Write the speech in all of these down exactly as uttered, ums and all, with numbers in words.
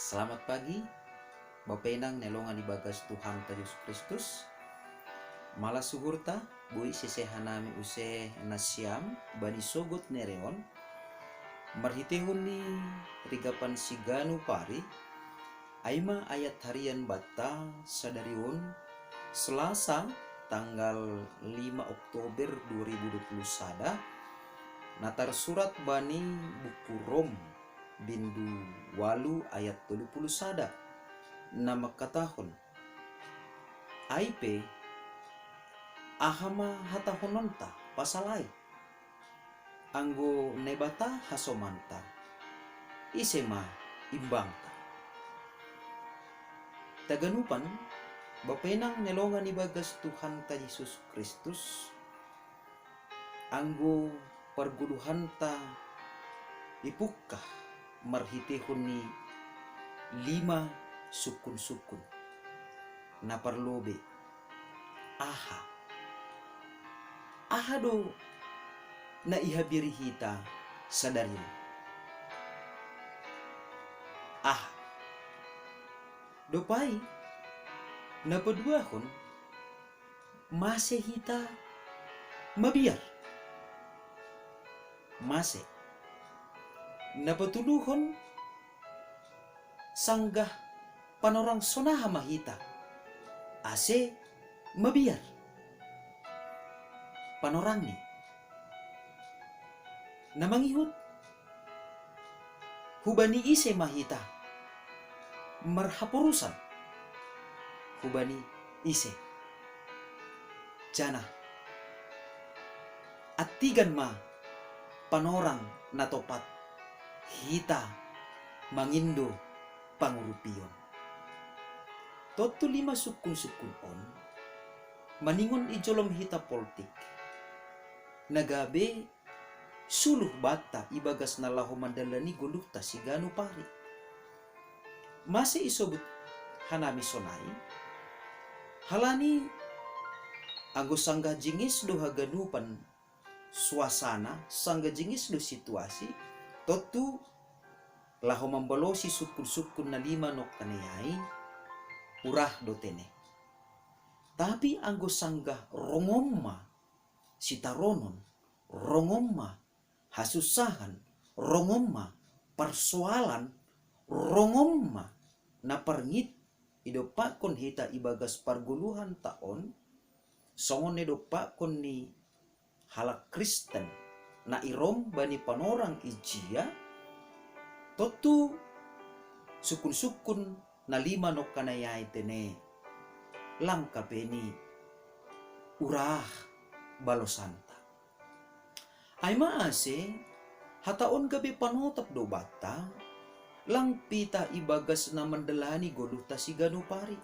Selamat pagi, Bapa Inang na longan ibagas Tuhanta Jesus Kristus. Malas uhurta, boi sese hanami use nasiam bani sogot ni ari on, marhitehon ni rigapan siganu pari, ai ma ayat harian banta sadari on, Selasa, tanggal lima Oktober dua ribu dua puluh sada, na tarsurat bani buku Rom, bindu ualu ayat tolu puluh sada, na mangkatahon: Ai pe, aha ma hatahononta pasal ai? Anggo Naibata hasomanta, ise ma imbangta? Taganupan, Bapa Inang na longan ibagas Tuhanta Jesus Kristus, anggo pargoluhanta ipungkah marhitehon ni lima sungkun-sungkun. Na parlobei, aha? Aha do na ihabiari hita sadari on? Aha? Dob ai, na paduahon, mase hita mabiar? Mase? Na patoluhon, sanggah panorang sonaha ma hita ase mabiar? Panorangni. Na mangihut, hubani ise ma hita marhaporusan? Hubani ise? Janah antigan ma panorang na topat hita mangindo pangurupion? Tontu lima sungkun-sungkun on maningon ijolom hita poltik, na gabe suluh banta ibagas na laho mandalani goluhta siganu pari. Mase isobut hanami sonai? Halani anggo sanggah jinges do haganupan suasana, sanggah jinges do situasi, tontu laho mambalosi sungkun-sungkun na lima nongkanai ai, urah do tene. Tapi anggo sanggah rongon ma sitaronon, rongon ma hasunsahan, rongon ma parsoalan, rongon ma na parngit idompakkon hita ibagas pargoluhanta on, songon na idompakkon ni halak Kristen na i Rom bani panorang ijia, tontu sungkun-sungkun na lima nongkanai ai tene, lang hape ni urah balosanta. Ai ma ase, hata on gabe panotap do banta, lang hita ibagas na mandalani goluhta siganu pari.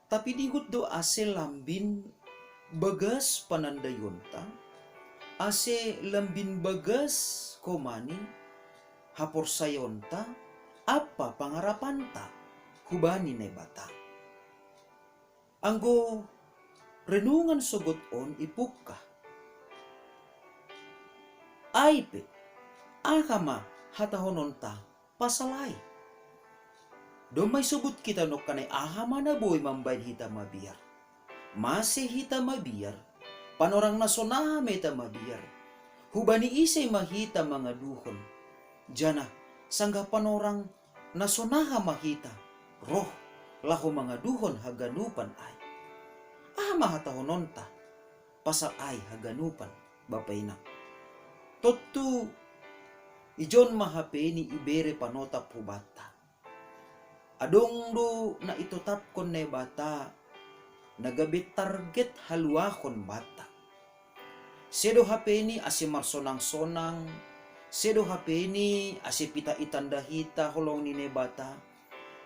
Tapi dihut do ase lambin bagas panandaionta, ase lambin bagas koma ni haporsayaonta ampa pangarapanta hubani Naibata. Anggo renungan sogot on ipungkah, ai pe, aha ma hatahononta pasal ai? Domma isobut hita nongkanai aha ma na boi mambahen hita mabiar. Mase hita mabiar? Panorang na sonaha ma hita mabiar? Hubani ise ma hita mangaduhon? Janah sanggah panorang na sonaha ma hita roh laho mangaduhon haganupan ai? Aha ma hatahononta pasal ai haganupan, Bapa Inang? Tontu ijon ma hape ni ibere panotap hubanta. Adong do na itotapkon Naibata na gabe target haluahon banta. Sedo hape ni ase marsonang-sonang, sedo hape ni ase pita itanda hita holong ni Naibata.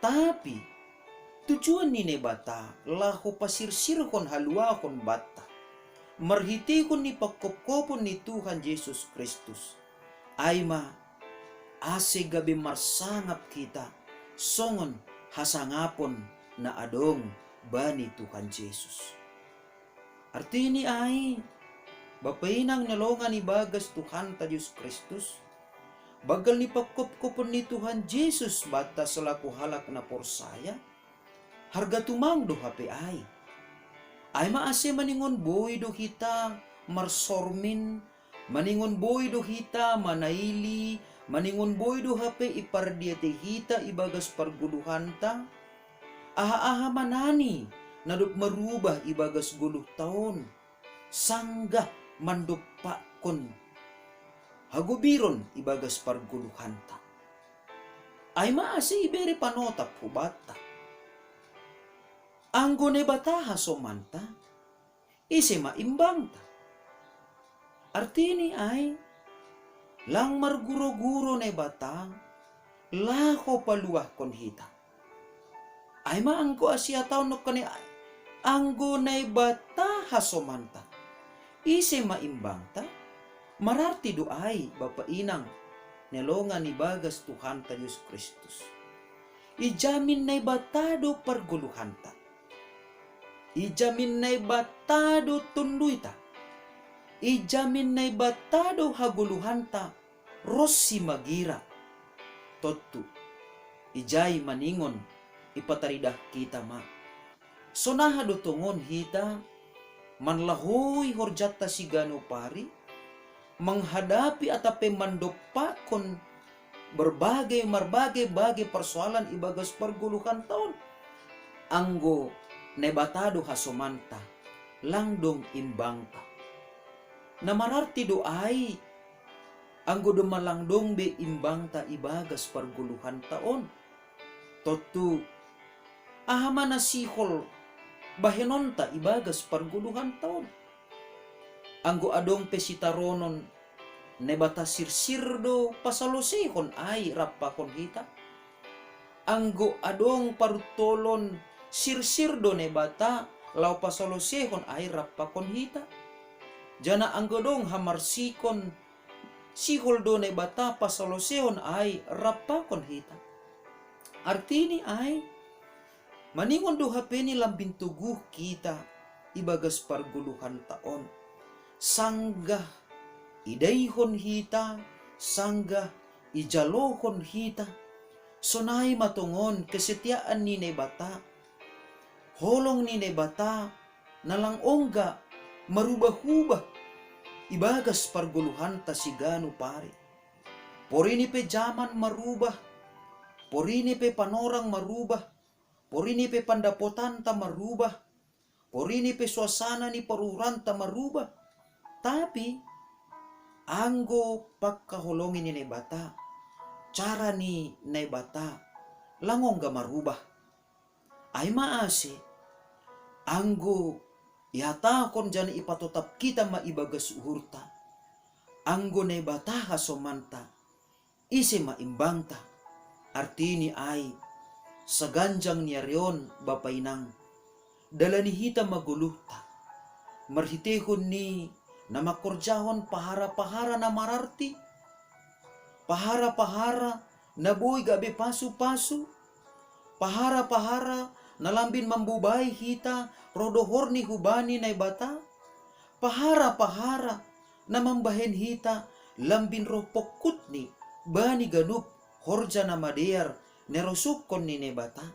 Tapi tujuan ni Naibata laho pasirsirhon haluahon banta marhitehon ni panghophopon ni Tuhan Jesus Kristus, ai ma ase gabe marsangap hita songon hasangapon na adong bani Tuhan Jesus. Artini ai, Bapa Inang na longan ibagas Tuhanta Jesus Kristus, Banggal ni pangkopkopon ni Tuhan Jesus banta selaku halak na porsaya, harga tumang do hape ai. Ai ma ase maningon boi do hita marsormin, maningon boi do hita manaili, maningon boi do hape ipardiatei hita ibagas pargoluhanta, aha-aha ma nani na dob marubah ibagas goluhta on, sanggah mandompakkon hagobiron ibagas pargoluhanta. Ai ma ase ibere panotap hubanta. Anggo Naibata hasomanta, ise ma imbangta? Artini ai, lang marguroguro Naibata laho paluahkon hita. Ai ma anggo asi hataon nongkone ai, anggo Naibata hasomanta, ise ma imbangta? Mararti do ai, bapa inang na longan ibagas Tuhanta Jesus Kristus, ijamin Naibata do pargoluhanta. Ijamin Naibata do tonduita. Ijamin Naibata do hagoluhanta ronsi magira. Tontu, ijai maningon ipataridah hita ma. Sonaha do tongon hita manlahoi horjanta siganup ari, manghadapi atap pe mandompakkon berbagai, marbagei-bagei parsoalan ibagas pargoluhanta on? Anggo Naibata do hasomanta, lang dong imbangta. Na mararti do ai, anggo domma lang dong be imbangta ibagas pargoluhanta on? Tontu, aha ma na sihol bahenonta ibagas pargoluhanta on? Anggo adong pe sitaronon, Naibata sirsir do pasaloseihon ai rap pakon hita. Anggo adong paruntolon, sirsir do Naibata laho pasaloseihon ai rap pakon hita. Janah anggo adong hamarsikon, sihol do Naibata pasaloseihon ai rap pakon hita. Artini ai, maningon do hape ni lambin toguh hita ibagas pargoluhanta on. Sanggah idaihon hita, sanggah ijalohon hita, sonai ma tongon kesetiaan ni Naibata. Holong ni Naibata na lang ongga marubah-ubah ibagas pargoluhanta siganup ari. Porini pe jaman marubah, porini pe panorang marubah, porini pe pandapotanta marubah, porini pe suasana ni paruhuranta marubah, tapi anggo pangkaholongi ni Naibata, cara ni Naibata, lang ongga marubah. Ai ma ase, anggo ihatahon janah ipatotap hita ma ibagas uhurta, anggo Naibata hasomanta, ise ma imbangta? Artini ai, saganjang ni ari on, bapa inang, dalani hita ma goluhta marhiteihon ni na mangkorjahon pahara-pahara na mararti, pahara-pahara na boi gabe pasu-pasu, pahara-pahara na lambin mambobai hita roh dohorni hubani Naibata, pahara-pahara na mambahen hita lambin roh pongkutni bani ganup horja na madear na irosuhkon ni Naibata.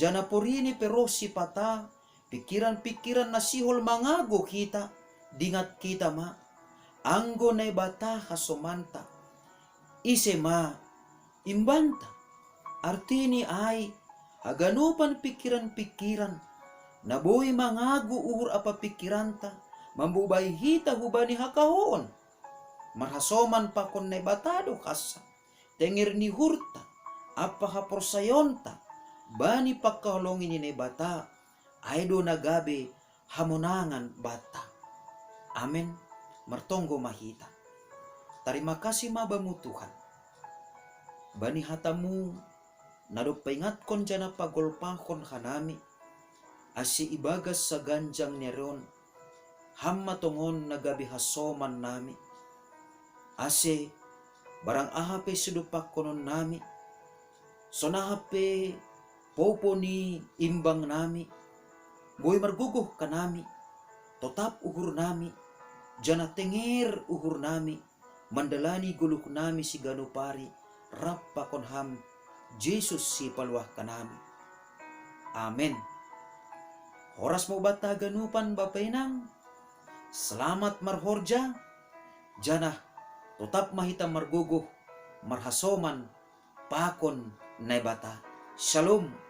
Janah porini pe roh sipata pingkiran-pingkiran na sihol mangago hita, dingat hita ma, anggo Naibata hasomanta, ise ma imbangta? Artini ai, haganupan pingkiran-pingkiran na boi mangago uhur ampa pingkiranta, mambobai hita hubani hakahoon, marhasoman pakon Naibata do hansa. Tenger ni uhurta ampa haporsayaonta bani pangkaholongi ni Naibata, ai do na gabe hamonangan banta. Amen. Martonggo ma hita. Tarima kasih ma Bamu, Tuhan, bani hataMu na dob paingatkon janah pagolpahkon hanami, ase ibagas saganjang ni ari on Ham ma tongon na gabe hasomannami, ase barang aha pe sidompakkononnami, sonaha pe poupou ni imbangnami, boi margogoh hanami, totap uhurnami, janah tenger uhurnami, mandalani goluh nami siganup ari rap pakon Ham, Jesus sipaluah kanami. Amen. Horas ma banta haganupan, Bapa Inang, selamat marhorja, janah totap ma hita margogoh marhasoman pakon Naibata. Shalom.